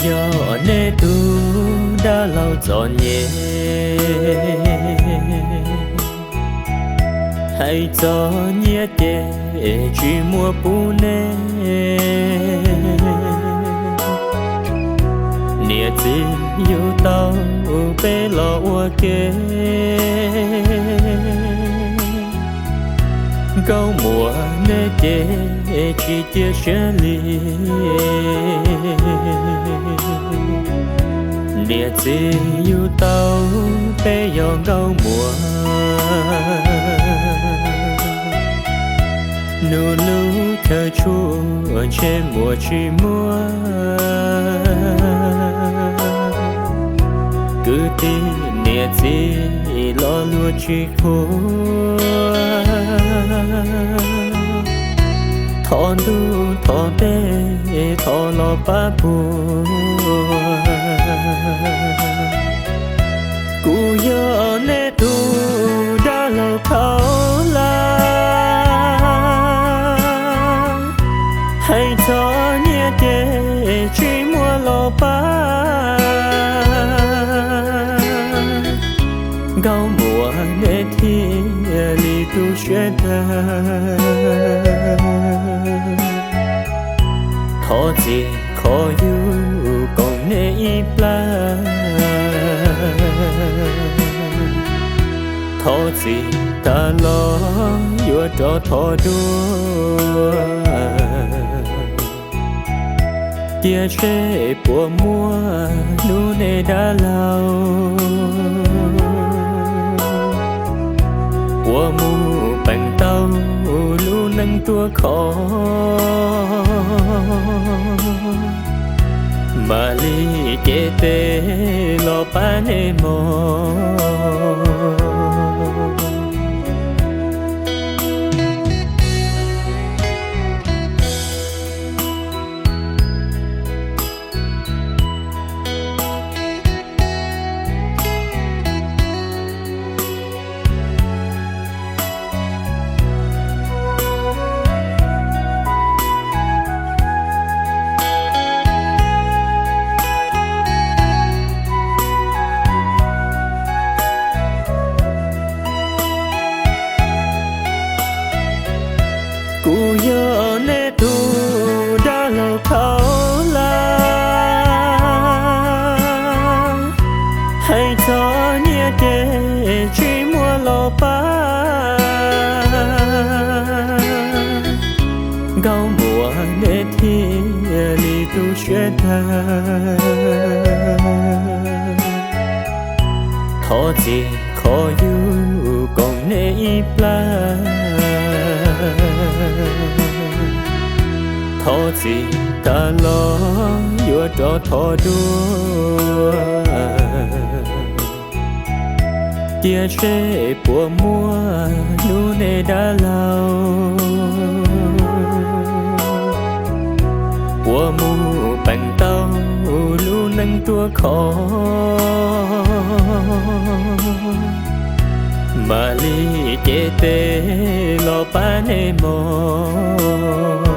Yog nej tus dab laug txom nyem, hais txog nyiaj ces tsis muaj pub nej. Niam txiv yug tau peb los ua ke, nkauj muam nej ces tsis cia siab li. Niam txiv yug tau peb yog nkauj muam, nug lub chaw tshua ntshe muaj tsis muaj. Kwv tij niam txiv los luag tsis qhuas, thov ntuj thov teb thov los pab puas. Kuv yog nej tus dab laug khaub hlab, hais txog nyiaj ces tsis muaj los pab, nkauj muam nej thiaj li tu siab tag. Thov txim qhov yug koom nej ib plab, thov txim tag los yuav rov thov dua, cia seb puas muaj hnub nej dab laug puas mus peem tau lub neej ruaj khov, mam li cev tes los pab nej mog. Kuv yog nej tus dab laug khaub hlab, hais txog nyiaj ces tsis muaj los pab, nkauj muam nej thiaj li tu siab tag. Thov txim qhov yug koom nej ib plab, thov txim tag los yuav rov thov dua, cia seb puas muaj hnub nej dab laug puas mus peem tau lub neej ruaj khov, mam li cev tes los pab nej mog.